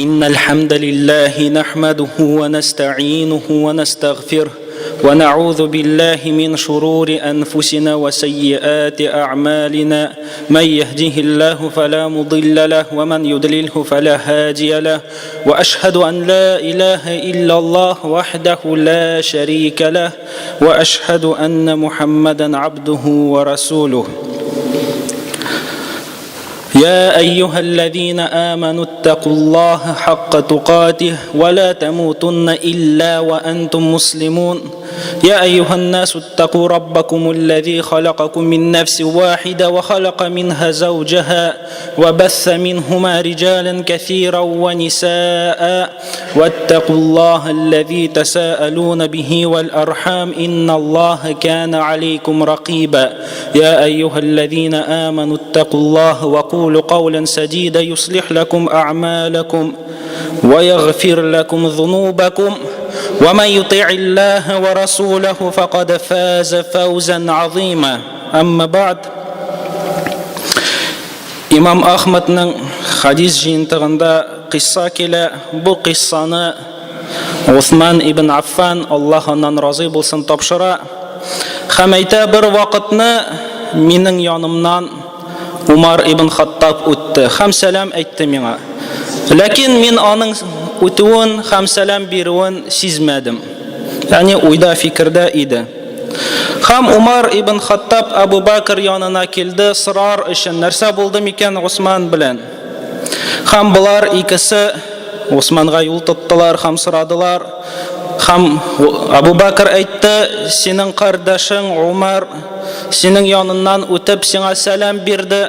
إن الحمد لله نحمده ونستعينه ونستغفره ونعوذ بالله من شرور أنفسنا وسيئات أعمالنا من يهده الله فلا مضل له ومن يضلله فلا هادي له وأشهد أن لا إله إلا الله وحده لا شريك له وأشهد أن محمدا عبده ورسوله يا أيها الذين آمنوا اتقوا الله حق تقاته ولا تموتن إلا وأنتم مسلمون يا أيها الناس اتقوا ربكم الذي خلقكم من نفس واحدة وخلق منها زوجها وبث منهما رجالا كثيرا ونساء واتقوا الله الذي تساءلون به والأرحام إن الله كان عليكم رقيبا يا أيها الذين آمنوا اتقوا الله وقولوا قولا سديدا يصلح لكم أعمالكم ويغفر لكم ذنوبكم ومن يطع الله ورسوله فقد فاز فوزا عظيما أما بعد Имам Ахмадның хадис җыентыгында кыйсса килә. Бу кыйссаны Усман ибн Аффан, Аллаһ аннан разый булсын, тапшыра. Һәм әйтә, бер вакытны минең янымнан Умар ибн Хаттаб үтте һәм сәлам әйтте миңа. Ләкин мин аның үтүен һәм сәлам бирүен сизмәдем. Ягъни уйда, фикердә иде. Һәм Умар ибн Хаттаб Абу Бакр янына килде сорар өчен, нәрсә булды микән Усман белән? Һәм болар икесе Усманга юл тоттылар һәм сорадылар. Һәм Абу Бакр әйтте, синең кардәшең Умар синең яныннан үтеп сиңа сәлам бирде.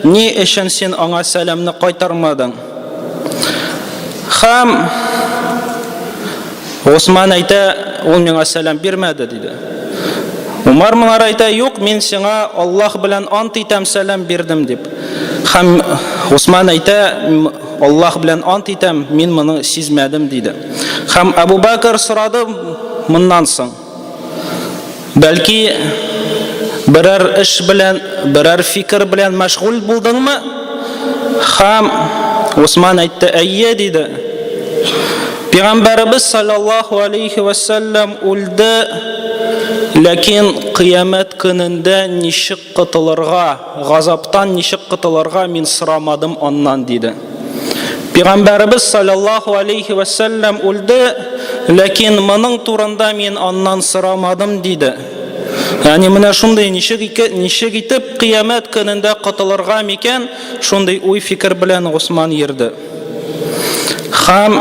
Ни өчен син аңа сәламне кайтармадың? Һәм Госман әйтә, ул миңа сәлам бирмәде, диде. Умар моңар әйтә, юк, мин сиңа Аллаһ белән ант итәм, сәлам бирдем, дип. Һәм Госман әйтә, Аллаһ белән ант итәм, мин моны сизмәдем, диде. Һәм Абу Бакр сорады моннан соң. Бәлки берәр эш белән, берәр фикер белән мәшгуль булдыңмы? Хам Усман әйтте, әйе, диде. Пәйгамбәребез саллаллаһу алейхи ва саллям үлде, ләкин кыямәт көнендә ничек котылырга, газаптан ничек котылырга мин сорамадым аннан, диде. Пәйгамбәребез саллаллаһу алейхи ва саллям үлде, ләкин моның турында мин аннан сорамадым, диде. Ягъни менә шундый ничек ике, ничек итеп кыямәт көнендә котылырга микән, шундый уй-фикер белән Госман йөрде. Хам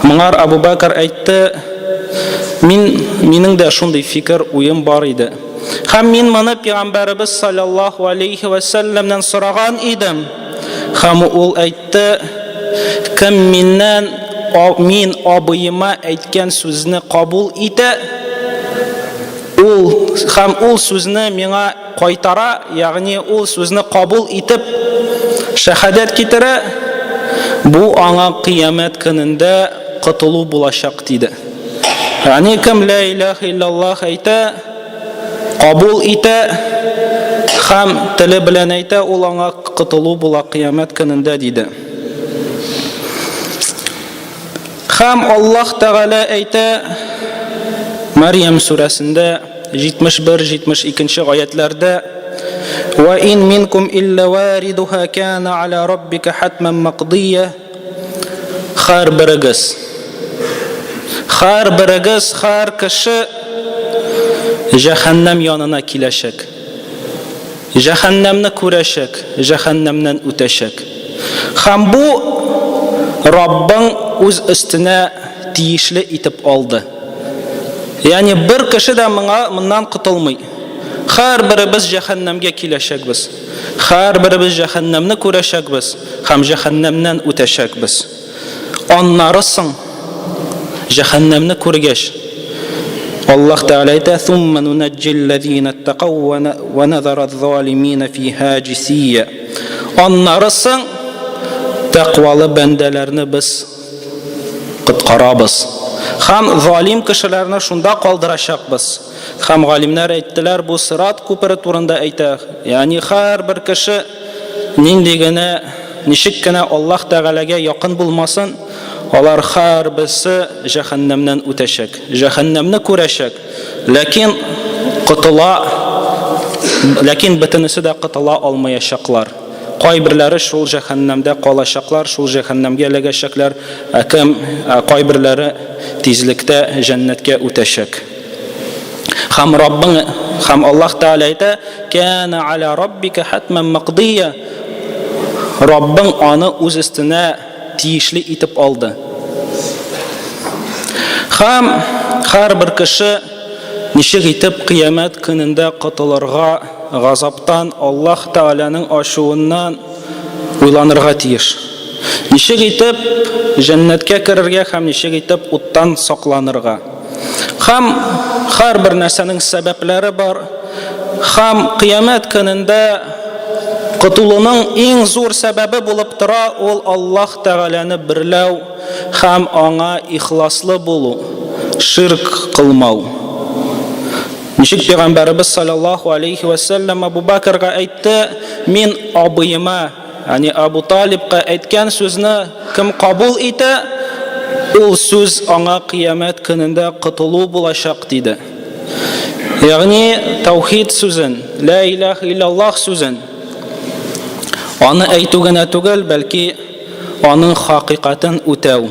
моңар Абу Бакр әйтте, мин минең дә шундый фикер, уем бар иде. Һәм мин моны пәйгамбәребез саллаллаһу алейхи ва сәлләмнән сораган идем. Һәм ул әйтте, кем миннән мин абыема әйткән сүзне кабул итә, ул һәм ул сүзне миңа кайтара, ягъни ул сүзне кабул итеп шәһадәт китерә, бу аңа кыямәт көнендә котылу булачак, диде. Ягъни кем ла илаһа иллаллаһ әйтә, кабул итә һәм теле белән әйтә, ул аңа котылу була кыямәт көнендә, диде. Һәм Аллаһ Тәгалә әйтә Мәрьям сүрәсендә 71-72 аятләрдә: "Ва ин минкум илля варидуха кана аля раббика хатман мaqдия" Һәр берегез, һәр берегез, һәр кеше җәһәннәм янына киләчәк. Җәһәннәмне күрәчәк, җәһәннәмнән үтәчәк. Һәм бу Раббың үз өстенә тиешле итеп алды. Ягъни бер кеше дә моңа моннан котылмый. Һәр беребез җәһәннәмгә киләчәкбез. Һәрберебез җәһәннәмне күрәчәкбез һәм җәһәннәмнән үтәчәкбез. Аннары соң, җәһәннәмне күргәч, Аллаһ Тәгалә әйтә, «Сумма нунәҗҗилләзина аттакау ва назараз-залимина фиһа җисия». Аннары соң тәкъвалы бәндәләрне без коткарабыз һәм залим кешеләрне шунда калдырачакбыз. Һәм галимнәр әйттеләр, бу сырат күпере турында әйтә. Ягъни һәрбер кеше нинди генә ничек кенә Аллаһ Тәгаләгә якын булмасын, алар һәрберсе җәһәннәмнән үтәчәк, җәһәннәмне күрәчәк, ләкин котыла, ләкин бөтенесе дә котыла алмаячаклар. Кайберләре шул җәһәннәмдә калачаклар, шул җәһәннәмгә эләгәчәкләр, ә кем, ә кайберләре тизлектә җәннәткә үтәчәк. Һәм Раббың, һәм Аллаһ Тәгалә әйтә, Кәна аля раббика хатман мaqдия. Раббың аны үз өстенә тиешле итеп алды. Һәм һәрбер кеше ничек итеп кыямәт көнендә котылырга, газаптан, Аллаһ Тәгаләнең ачуыннан уйланырга тиеш. Ничек итеп җәннәткә керергә һәм ничек итеп уттан сакланырга. Һәм һәрбер нәрсәнең сәбәпләре бар. Һәм кыямәт көнендә котылуның иң зур сәбәбе булып тора ул Аллаһ Тәгаләне берләү һәм аңа ихласлы булу, ширк кылмау. Ничек пәйгамбәребез саллаллаһу алейхи ва сәлләм Абу Бакрга әйтте, мин абыема, ягъни Абу Талибка әйткән сүзне кем кабул итә, ул сүз аңа кыямәт көнендә котылу булачак, диде. Ягъни таухид сүзен, ла илаһ иллаллаһ сүзен аны әйтү генә түгел, бәлки аның хакыйкатен үтәү,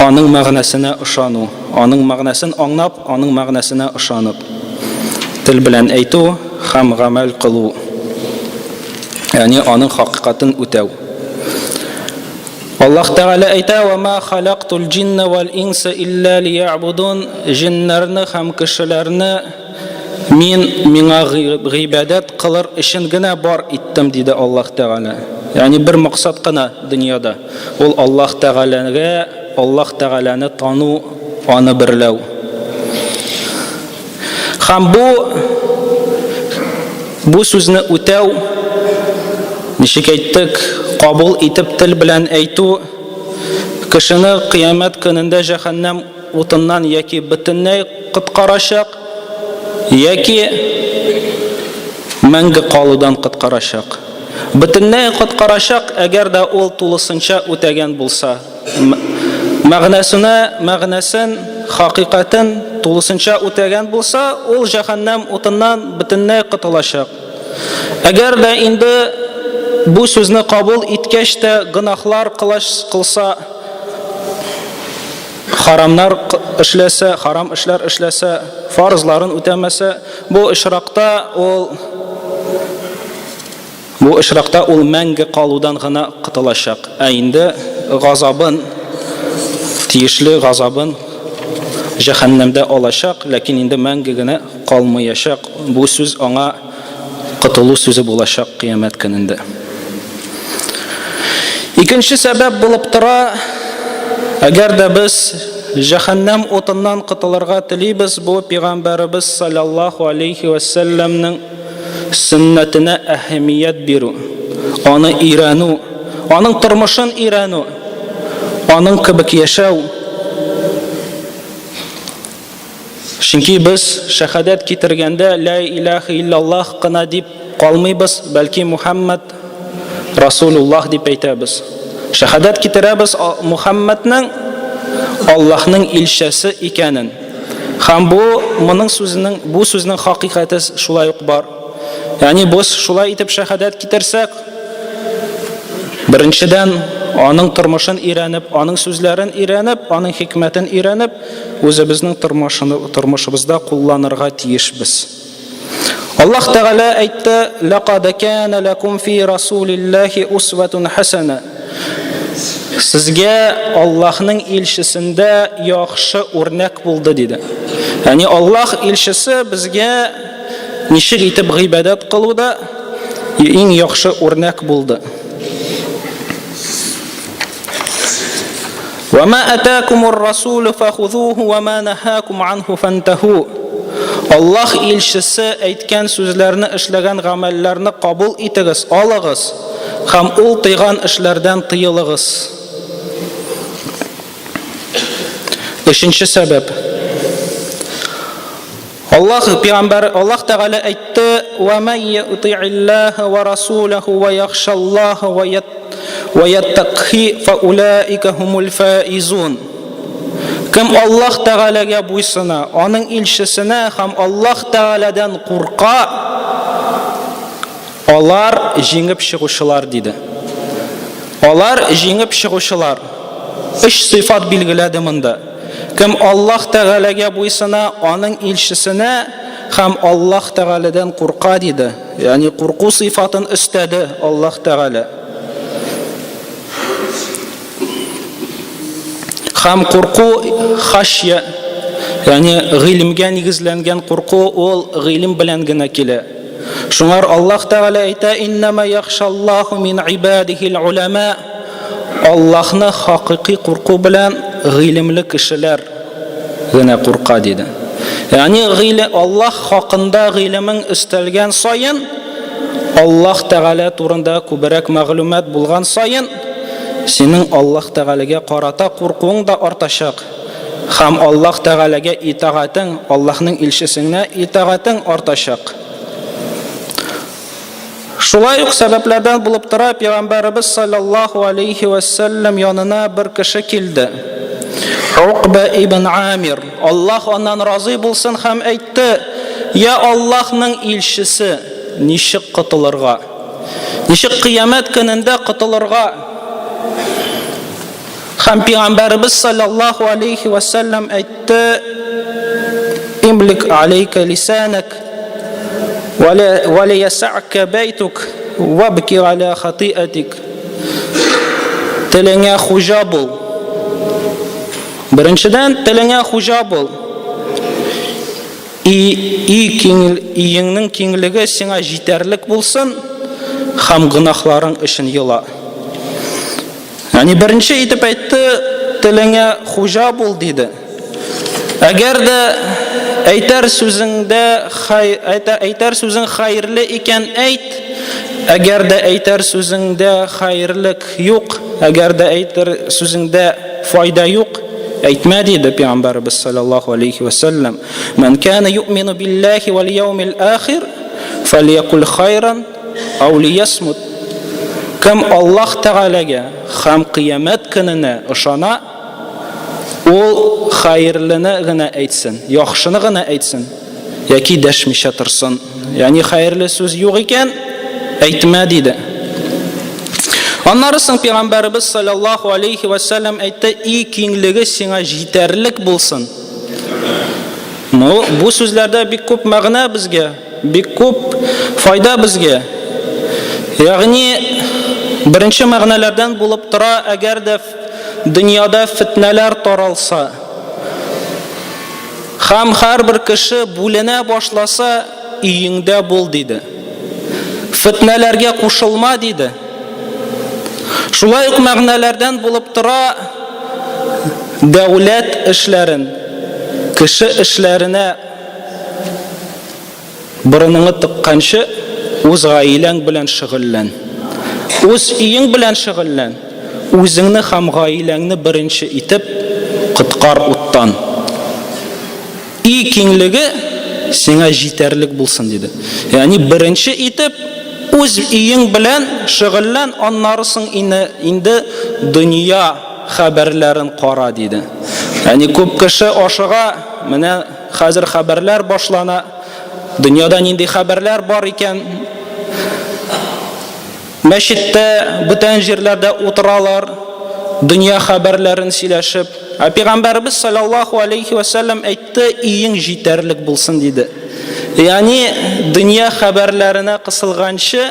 аның мәгънәсенә ышану, аның мәгънәсен аңлап, аның мәгънәсенә ышанып, тел белән әйтү һәм гамәл кылу. Ягъни аның хакыйкатен үтәү. Аллаһ Тәгалә әйтә: "Ва ма халактул джинна вал инса илля лиябудун." Җиннәрне һәм кешеләрне мин миңа гыйбадәт кылыр өчен генә бар иттем, диде Аллаһ Тәгалә. Ягъни бер максат кына дөньяда. Ул Аллаһ Тәгаләгә, Аллаһ Тәгаләне тану, аны берләү. Һәм бу бу сүзне үтәү, ничек әйттек, кабул итеп тел белән әйтү, кешене кыямәт көнендә җәһәннәм утыннан яки бөтенләй коткарачак, яки мәңге калудан коткарачак. Бөтенләй коткарачак, әгәр дә ул тулысынча үтәгән булса. Мәгънәсенә, мәгънәсен, хакыйкатен тулысынча үтәгән булса, ул җәһәннәм утыннан бөтенләй котылачак. Әгәр дә инде бу сүзне кабул иткәч тә гөнаһлар кылса, харамнар эшләсә, харам эшләр эшләсә, фарызларын үтәмәсә, бу очракта ул Бу очракта ул мәңге калудан гына котылачак, ә инде газабын, тиешле газабын җәһәннәмдә алачак, ләкин инде мәңге генә калмаячак. Бу сүз аңа котылу сүзе булачак кыямәт көнендә. Икенче сәбәп булып тора, әгәр дә без җәһәннәм утыннан котылырга телибез, бу пәйгамбәребез саллаллаһу алейхи ва сәлләмнең сөннәтенә әһәмият бирү, аны өйрәнү, аның тормышын өйрәнү, аның кебек яшәү. Чөнки без шәһадәт китергәндә ла илаһа иллаллаһ кына дип калмыйбыз, бәлки Мухаммад Расулуллаһ дип әйтәбез. Шәһадәт китерәбез Мухаммадның Аллаһның илчесе икәнен. Һәм бу моның сүзенең бу сүзнең хакыйкате шулай ук бар. Ягъни без шулай итеп шәһадәт китерсәк, беренчедән, аның тормышын өйрәнеп, аның сүзләрен өйрәнеп, аның хикмәтен өйрәнеп, үзебезнең тормышны тормышыбызда кулланырга тиешбез. Аллаһ Тәгалә әйтте: "Лакад кана лакум фи расулиллахи усватун хасана." Сезгә Аллаһның илчесендә яхшы үрнәк булды диде. Ягъни Аллаһ илчесе безгә ничек итеп гыйбадәт кылуда иң яхшы үрнәк булды. Вама атакумур расулу фахузуху вама нахакум анху фантаху. Аллаһ илчесе әйткән сүзләрне, эшләгән гамәлләрне кабул итегез, алыгыз һәм ул тыйган эшләрдән тыелыгыз. Өченче сәбәп. Аллаһ пәйгамбәр Аллаһ Тәгалә әйтте: "Ва ман юти'иллаһа ва расулаху ва яхшаллаһа ва вә яттакхи фаулаика һумул фаизун. Кем Аллаһ Тәгаләгә буйсына, аның илчесенә һәм Аллаһ Тәгаләдән курка, алар җиңеп чыгучылар, диде. Алар җиңеп чыгучылар. Өч сыйфат билгеләде монда. Кем Аллаһ Тәгаләгә буйсына, аның илчесенә һәм Аллаһ Тәгаләдән курка, диде. Ягъни курку сыйфатын өстәде Аллаһ Тәгалә. Һәм курку хашья, ягъни гыйлемгә нигезләнгән курку ул гыйлем белән генә килә. Шуңар Аллаһ Тәгалә әйтә: "Иннама яхшаллаху мин ибадихил улама". Аллаһны хакыйкый курку белән гыйлемле кешеләр генә курка диде. Ягъни гыйле Аллаһ хакында гыйлемең өстәлгән саен, Аллаһ Тәгалә турында күбрәк мәгълүмат булган саен, синең Аллаһ Тәгаләгә карата куркуың да артачак һәм Аллаһ Тәгаләгә итагатең, Аллаһның илчесенә итагатең артачак. Шулай ук сәбәпләрдән булып тора, пәйгамбәребез саллаллаһу алейхи ва сәлләм янына бер кеше килде. Укба ибн Амир, Аллаһ аннан разый булсын һәм әйтте: "Я Аллаһның илчесе, ничек котылырга? Ничек кыямәт көнендә котылырга?" Һәм пәйгамбәребез саллаллаһу алейхи ва сәлләм әйтте: "Имлик алейка лисанак ва ла ясака байтук вабки аля хатиатик." Телеңә хуҗа бул. Беренчедән, телеңә хуҗа бул. И, и киң, иеңнең киңлеге сиңа җитәрлек булсын һәм гөнаһларың өчен ела. Ягъни беренче итеп әйтте, телеңә хуҗа бул диде. Әгәр дә әйтәр сүзеңдә хай, әйтәр сүзең хәерле икән әйт. Әгәр дә әйтәр сүзеңдә хәерлек юк, әгәр дә әйтер сүзеңдә файда юк, әйтмә диде пәйгамбәребез саллаллаһу алейхи ва саллям. Ман кана юъмину биллахи вал яумил ахир, фальякул хайран ау лиясмут. Кем Аллаһ Тәгаләгә һәм кыямәт көненә ышана, ул хәерлене генә әйтсен, яхшыны гына әйтсен, яки дәшмичә торсын. Ягъни хәерле сүз юк икән, әйтмә диде. Аннары соң пәйгамбәребез саллаллаһу алейхи ва саллям әйтте: "И киңлеге сиңа җитәрлек булсын." Ну, бу сүзләрдә бик күп мәгънә безгә, бик күп файда безгә. Ягъни беренче мәгънәләрдән булып тора, әгәр дә дөньяда фетнәләр таралса, һәм һәрбер кеше бүленә башласа, өеңдә бул диде. Фетнәләргә кушылма диде. Шулай ук мәгънәләрдән булып тора дәүләт эшләрен, кеше эшләренә борыныңны тыкканчы, үз гаиләң белән шөгыльлән. Үз өең белән шөгыльлән. Үзеңне һәм гаиләңне беренче итеп коткар уттан. И киңлеге сиңа җитәрлек булсын, диде. Ягъни беренче итеп үз өең белән шөгыльлән, аннары соң инде дөнья хәбәрләрен кара, диде. Ягъни күп кеше ашыга, менә хәзер хәбәрләр башлана, дөньяда нинди хәбәрләр бар икән, Мәчеттә, бүтән җирләрдә утыралар, дөнья хәбәрләрен сөйләшеп. Ә пәйгамбәребез саллаллаһу алейхи ва сәлләм әйтте, өең җитәрлек булсын диде. Ягъни дөнья хәбәрләренә кысылганчы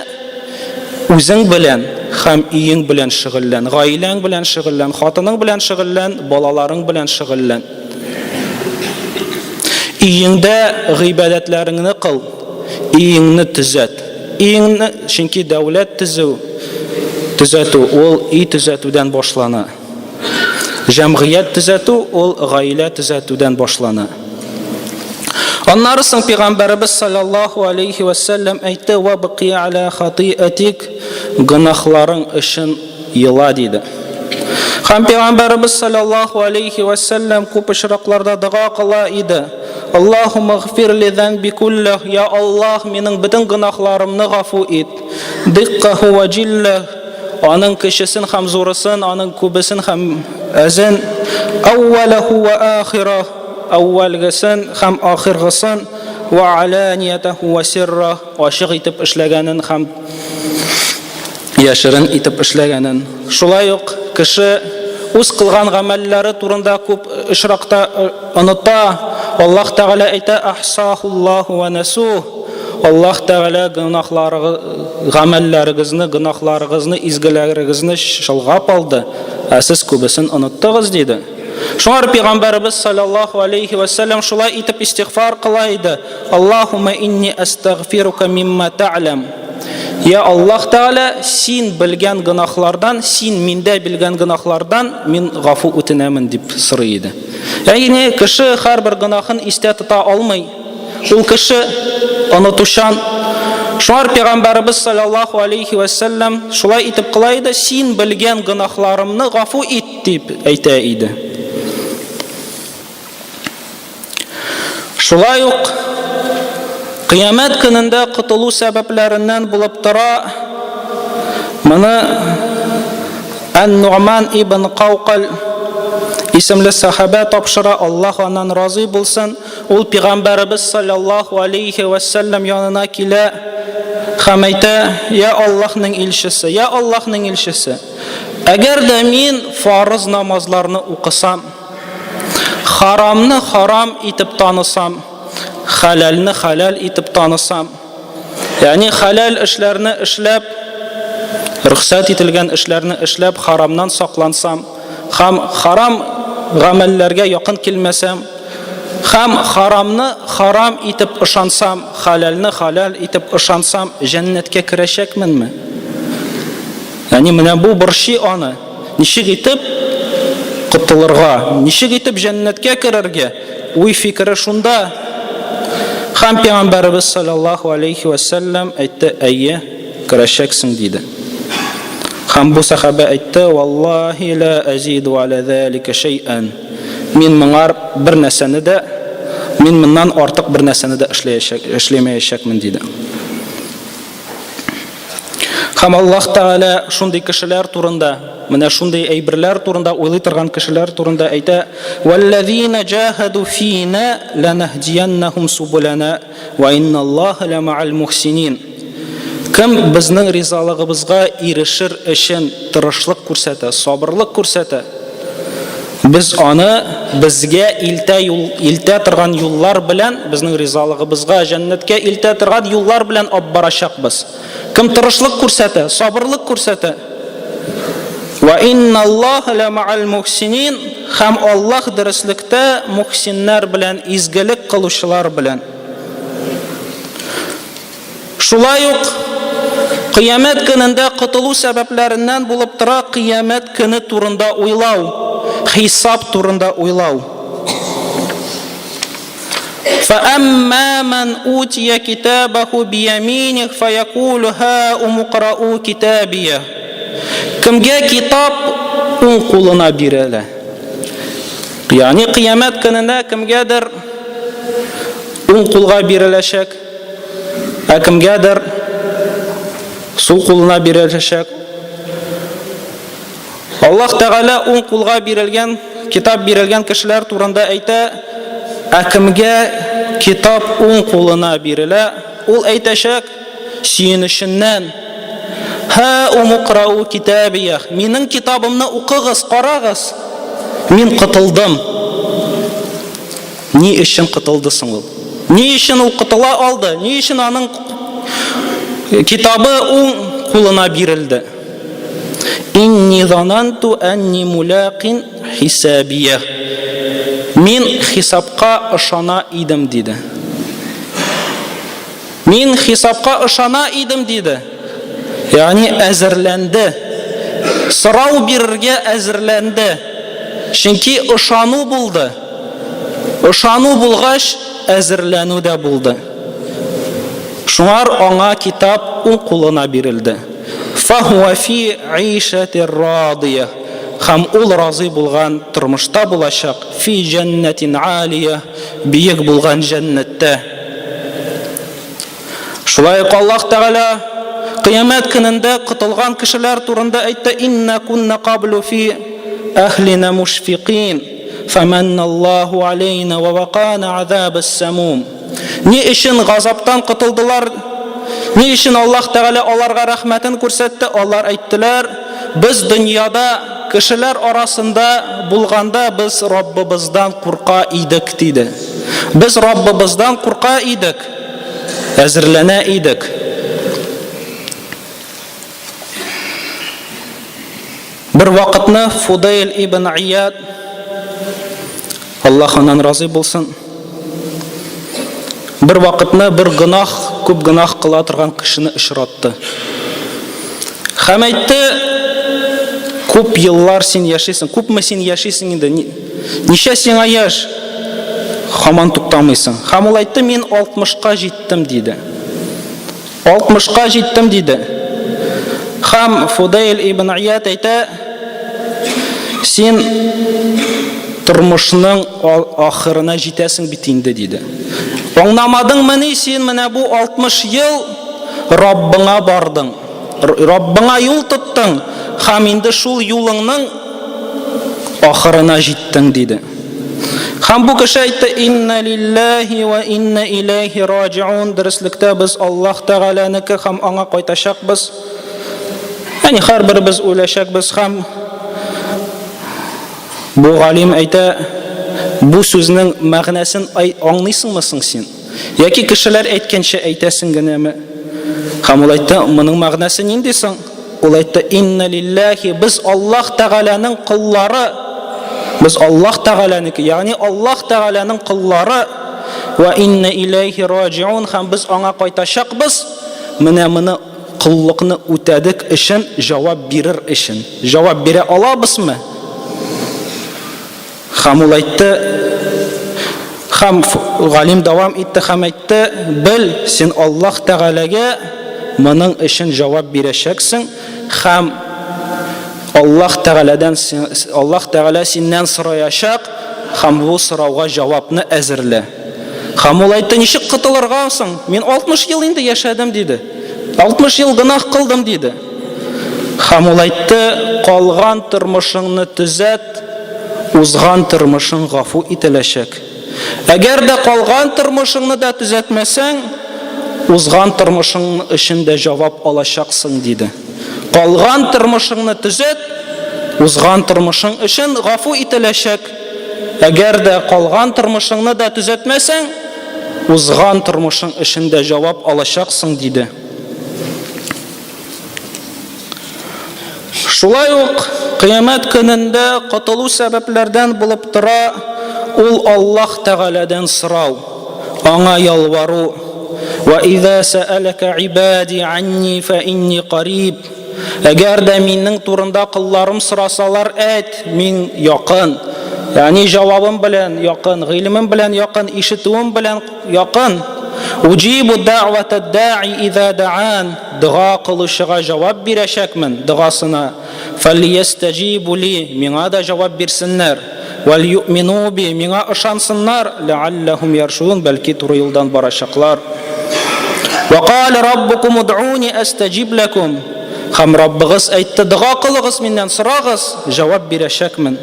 үзең белән һәм өең белән шөгыльлән, гаиләң белән шөгыльлән, хатының белән шөгыльлән, балаларың белән шөгыльлән. Өеңдә гыйбадәтләреңне кыл, өеңне төзәт. Өеңне, чөнки дәүләт төзү, төзәтү ул өй төзәтүдән башлана. Җәмгыять төзәтү ул гаилә төзәтүдән башлана. Аннары соң пәйгамбәребез саллаллаһу алейхи ва сәлләм әйтте: "Ва бакия аля хатиатик", гөнаһларың өчен ела диде. Һәм пәйгамбәребез саллаллаһу алейхи ва сәлләм күп очракларда дога кыла иде. Аллаһумма гфир ли занби куллах, я Аллаһ, минем бөтен гөнаһларымны гафу ит. Диккаху ва җиллах, аның кечесен һәм зурысын, аның күбесен һәм әзен, әүвәләһу вә ахира, әүвәлгесен һәм ахиргысын, вә аланиятәһу вә сирра, ачык итеп эшләгәнен һәм яшерен итеп эшләгәнен. Шулай ук кеше үз кылган гамәлләре турында күп очракта э, оныта. Аллаһ Тәгалә әйтә: "Ахсахуллаһу ва насух". Аллаһ Тәгалә гөнаһларыгыз, гамәлләрегезне, гөнаһларыгызны, изгеләрегезне чолгап алды, ә сез күбесен оныттыгыз, диде. Шуңар пәйгамбәребез саллаллаһу алейхи ва саллям шулай итеп истигъфар кыла иде. Аллаһумма инни астагфирука мимма та'лам. Я Аллаһ Тәгалә, син белгән гөнаһлардан, син миндә белгән гөнаһлардан мин гафу үтенәмен дип сорый иде. Ягъни кеше һәрбер гөнаһын истә тота алмый. Ул кеше онытучан. Шуңар пәйгамбәребез саллаллаһу алейхи ва саллям шулай итеп кыла иде, син белгән гөнаһларымны гафу ит дип әйтә иде. Шулай ук Кыямәт көнендә котылу сәбәпләреннән булып тора. Моны Ан-Нугман ибн Каукал исемле сахабә тапшыра, Аллаһ аннан разый булсын. Ул пәйгамбәребез саллаллаһу алейхи ва саллям янына килә һәм әйтә: "Я Аллаһның илчесе, я Аллаһның илчесе, әгәр дә мин фарыз намазларны укысам, Харамны харам итеп танысам, хәләлне хәләл итеп танысам, ягъни хәләл эшләрне эшләп, рөхсәт ителгән эшләрне эшләп, харамнан саклансам, һәм харам гамәлләргә якын килмәсәм, һәм харамны харам итеп ышансам, хәләлне хәләл итеп ышансам, җәннәткә керәчәкменме? Ягъни менә бу борчый аны. Ничек итеп котылырга, ничек итеп җәннәткә керергә? Уй фикере шунда. Һәм пәйгамбәребез саллаллаһу алейхи ва сәлләм әйтте, әйе, керәчәксең диде. Һәм бу сахаба әйтте, валлаһи ла азиду аля залика шәйән. Мин моңар бер нәрсәне дә, мин моннан артык бер нәрсәне дә эшләячәк, эшләмәячәкмен диде. Һәм Аллаһ Тәгалә шундый кешеләр турында, менә шундый әйберләр турында уйлый торган кешеләр турында әйтә: "Валлазина җаһаду фина ланаһдияннахум субулана ва инналлаһа ламаал мухсинин". Кем безнең ризалыгыбызга ирешер өчен тырышлык күрсәтә, сабырлык күрсәтә, Без аны безгә илтә юл, илтә торган юллар белән, безнең ризалыгыбызга, җәннәткә илтә торган юллар белән алып барачакбыз. Кем тырышлык күрсәтә, сабырлык күрсәтә. Ва инналлаһа ламаал мухсинин һәм Аллаһ дөреслектә мухсиннәр белән, изгелек кылучылар белән. Шулай ук Кыямәт көнендә котылу сәбәпләреннән булып тора Кыямәт көне турында уйлау, хисап турында уйлау. فأما من أوتي كتابه بيمينه فيقول هاؤم اقرءوا كتابيه Кемгә китап уң кулына бирелә? Ягъни кыямәт көнендә кемгәдер уң кулга биреләчәк, Ә кемгәдер сул кулына биреләчәк. Аллаһ Тәгалә уң кулга бирелгән, китап бирелгән кешеләр турында әйтә, ә кемгә китап уң кулына бирелә, ул әйтәчәк сөенеченнән, Һә умукрау китабия, минем китабымны укыгыз, карагыз, мин котылдым. Ни өчен котылды соң ул? Ни өчен ул котыла алды? Ни өчен аның китабы уң кулына бирелде? Инни зананту анни мулақин хисабия. Мин хисапка ышана идем, диде. Мин хисапка ышана идем, диде. Ягъни әзерләнде. Сорау бирергә әзерләнде. Чөнки ышану булды. Ышану булгач, әзерләнү дә булды. Шуңар аңа китап уң кулына бирелде. Фахуа фи гыйшатир радия. Һәм ул разый булган тормышта булачак. Фи җәннәтин алия, биек булган җәннәттә. Шулай ук Аллаһ Тәгалә Кыямәт көнендә котылган кешеләр турында әйтте, Инна кунна каблу фи әһлина мушфикин, фәмәнналлаһу алейна ва вакана азабас самум. Ни өчен газаптан котылдылар? Ни өчен Аллаһ Тәгалә аларга рәхмәтен күрсәтте? Алар әйттеләр, без дөньяда кешеләр арасында булганда без Раббыбыздан курка идек, диде. Без Раббыбыздан курка идек, әзерләнә идек. Бер вакытны Фудейл ибн Ияд, Аллаһ аннан разый булсын, бер вакытны бер гөнаһ, күп гөнаһ кыла торган кешене очратты. Һәм әйтте, күп еллар син яшисең, күпме син яшисең инде, ничә сиңа яшь? Хаман туктамыйсың. Һәм ул әйтте, мин 60-ка җиттем, диде. Алтмышка җиттем, диде. Хам Фудейл ибн Ияд әйтә, син тормышның ахырына җитәсең бит инде, диде. Аңламадыңмыни син менә бу 60 ел Раббыңа бардың, Раббыңа юл тоттың һәм инде шул юлыңның ахырына җиттең, диде. Һәм бу кеше әйтте, Инна лилләһи ва инна иләйһи раҗиун. Дөреслектә без Аллаһ Тәгаләнеке һәм аңа кайтачакбыз. Ягъни һәрберебез үләчәкбез һәм бу галим әйтә, бу сүзнең мәгънәсен аңлыйсыңмы соң син? Яки кешеләр әйткәнчә әйтәсең генәме? Һәм ул әйтте, моның мәгънәсе нинди соң? Ул әйтте, Инна лилләһи, без Аллаһ Тәгаләнең коллары. Без Аллаһ Тәгаләнеке, ягъни Аллаһ Тәгаләнең коллары. Ва инна иләйһи раҗиун, һәм без аңа кайтачакбыз. Менә моны коллыкны үтәдек өчен җавап бирер өчен. Җавап бирә алабызмы? Һәм ул әйтте, һәм галим дәвам итте һәм әйтте, бел, син Аллаһ Тәгаләгә моның өчен җавап бирәчәксең һәм Аллаһ Тәгаләдән Аллаһ Тәгалә синнән сораячак һәм бу сорауга җавапны әзерлә. Һәм ул әйтте, ничек котылырга соң? Мин 60 ел инде яшәдем, диде. 60 ел гөнаһ кылдым, диде. Һәм ул әйтте, калган тормышыңны төзәт, Узган тормышың гафу ителәчәк. Әгәр дә калган тормышыңны да төзәтмәсәң, узган тормышың өчен дә җавап алачаксың, диде. Калган тормышыңны төзәт, узган тормышың өчен гафу ителәчәк. Әгәр дә калган тормышыңны да төзәтмәсәң, узган тормышың өчен дә җавап алачаксың, диде. Шулай ук Кыямәт көнендә котылу сәбәпләрдән булып тора ул Аллаһ Тәгаләдән сорау, аңа ялвару. Ва иза сәәләкә ибади анни фә инни кариб. Әгәр дә минем турында колларым сорасалар, әйт, мин якын. Ягъни җавабым белән якын, гыйлемем белән якын, ишетүем белән якын. Уҗибу дәгъвата даи иза даан. Дога кылучыга җавап бирәчәкмен, догасына. Фәлйәстәҗибу ли, миңа да җавап бирсеннәр. Вәлйуъмину би, миңа ышансыннар, ләалләһум яршудун, бәлки туры юлдан барачаклар. Вә калә раббукум удъуни әстәҗиб ләкум. Һәм Раббыгыз әйтте, дога кылыгыз миннән, сорагыз, җавап бирәчәкмен.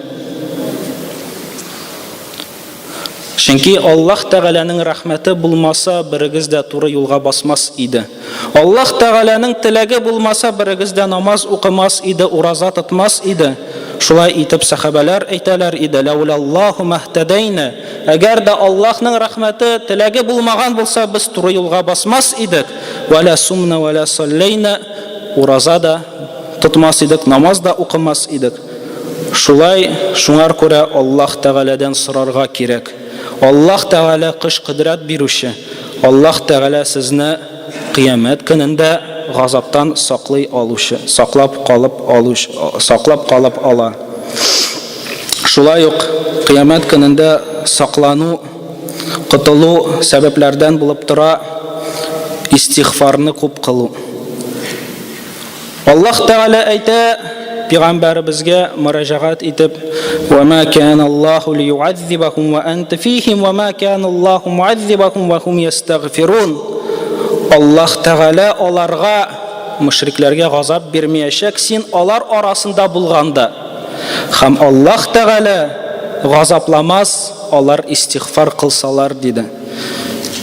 Чөнки Аллаһ Тәгаләнең рәхмәте булмаса, берегез дә туры юлга басмас иде. Аллаһ Тәгаләнең теләге булмаса, берегез дә намаз укымас иде, ураза тотмас иде. Шулай итеп сәхабәләр әйтәләр иде, Ләүләллаһу мәһтәдәйнә. Әгәр дә Аллаһның рәхмәте, теләге булмаган булса, без туры юлга басмас идек. Вәлә сумна вәлә салләйнә. Ураза да тотмас идек, намаз да укымас идек. Шулай, шуңар күрә Аллаһ Тәгаләдән сорарга кирәк. Аллаһ Тәгалә көч-кодрәт бирүче. Аллаһ Тәгалә сезне Кыямәт көнендә газаптан саклый алучы, саклап калып алучы, саклап калып ала. Шулай ук Кыямәт көнендә саклану, котылу сәбәпләрдән булып тора истигъфарны күп кылу. Аллаһ Тәгалә әйтә, пәйгамбәребезгә мөрәҗәгать итеп, "Ва ма кана Аллаһу лиюаззибахум ва анта фихим ва ма кана Аллаһу муаззибахум ва хум ястагфирун." Аллаһ Тәгалә аларга мөшрикләргә газап бирмәячәк, син алар арасында булганда. Һәм Аллаһ Тәгалә газапламас, алар истигъфар кылсалар, диде.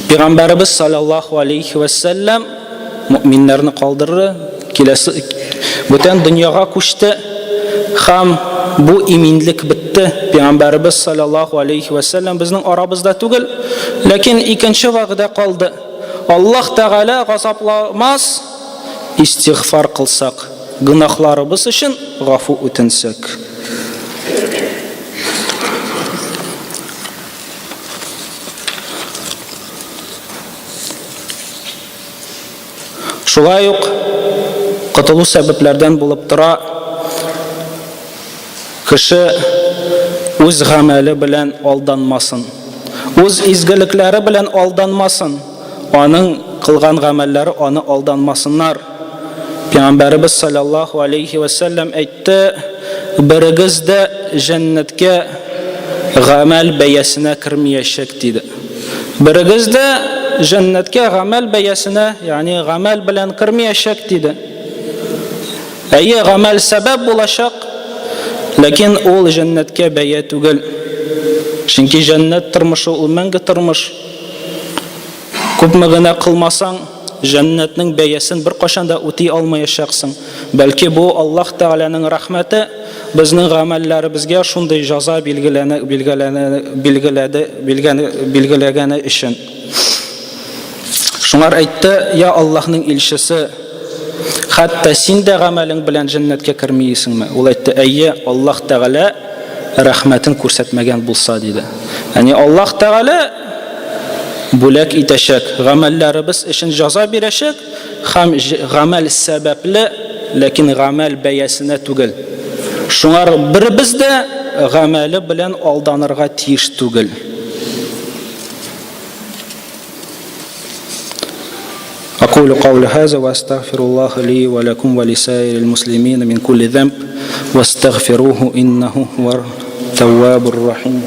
Пәйгамбәребез саллаллаһу алейхи вә сәлләм мөэминнәрне калдырды, киләсе бүтән дөньяга күчте һәм бу иминлек бетте. Пәйгамбәребез саллаллаһу алейхи вә сәлләм безнең арабызда түгел, ләкин икенче вәгъдә калды. Аллаһ Тәгалә газапламас, истигъфар кылсак, гөнаһларыбыз өчен гафу үтенсәк. Шулай ук котылу сәбәпләрдән булып тора кеше үз гамәле белән алданмасын. Үз изгелекләре белән алданмасын. Аның кылган гамәлләре аны алданмасыннар. Пәйгамбәребез саллаллаһу алейхи ва сәлләм әйтте, берегез дә җәннәткә гамәл бәясенә кермиячәк диде. Берегез дә җәннәткә гамәл бәясенә, ягъни гамәл белән кермиячәк диде. Әйе, гамәл сәбәп булачак, ләкин ул җәннәткә бәя түгел. Чөнки җәннәт тормышы ул мәңге тормыш. Күпме генә кылмасаң, җәннәтнең бәясен беркайчан да үти алмаячаксың. Бәлки бу Аллаһ Тәгаләнең рәхмәте, безнең гамәлләребезгә шундый җаза билгеләнә, билгеләнә, билгеләде, билгәне, билгеләгәне өчен. Шуңар әйтте, я Аллаһның илчесе, хәтта син дә гамәлең белән җәннәткә кермисеңме? Ул әйтте, әйе, Аллаһ Тәгалә рәхмәтен күрсәтмәгән булса, диде. Ягъни Аллаһ Тәгалә бүләк итәчәк, гамәлләребез өчен җаза бирәчәк һәм гамәл сәбәпле, ләкин гамәл бәясенә түгел. Шуңар беребез дә гамәле белән алданырга тиеш түгел. أقول قول هذا وأستغفر الله لي ولكم ولسائر المسلمين من كل ذنب واستغفروه إنه هو التواب الرحيم.